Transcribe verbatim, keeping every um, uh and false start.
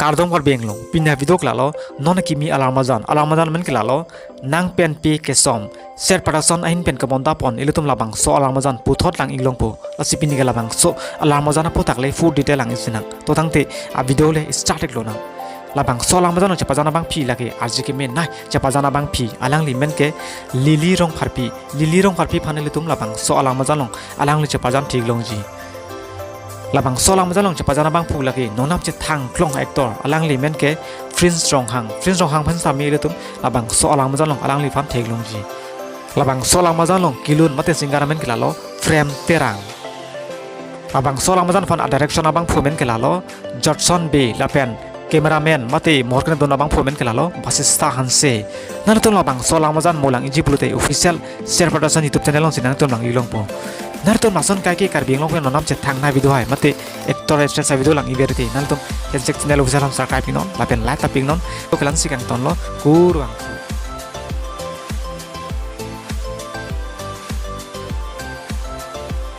Kardom Karbi Anglong, pini avideo ke lalo, non kimi alarm ajan, alarm ajan amen ke lalo, Nang Pen Pe Kesom, Ser Production ahin pen kebonda pon ilitum labangso alarm ajan puthot lang-iklongpo. Lasi pini ke labangso alarm ajan aphuthak le full detail lang-isinang. To tangte avideo le start-ik lonang. Labangso alarm ajan along chepajan abangpi lake arje kemenei chepajan abangpi, alangli men ke Lily Rongpharpi. Lily Rongpharpi aphan ilitum labangso alarm ajan along alangli chepajan theklongji. Labangso alarm ajan along chepajan abangphu lake non nangchethang klong actor, alangli men ke Prince Ronghang. Prince Ronghang aphan sitame ilitum labangso alarm ajan along alangliphan theklongji. Labangso alarm ajan along kelun mate singer amen ke lalo Prem Terang. Labangso alarm ajan aphan a-direction abangphu amen ke lalo Judson Bey lapen cameraman mate mohor kedun abangphu amen ke lalo Basista Hanse. Nanglitum labangso alarm ajan mo lang-iji pulote official Ser Production YouTube channel alongsi nanglitum lang-iklongpo. Nanglitum lason kaike Karbi Anglong pen non nangchethangnei avideo hai mate actor actress avideo lang-iver te, nanglitum Hanse channel official aphan subscribe-iknon lapen like ta pi-iknon. To kelang si kangtonlo, kurvangthu.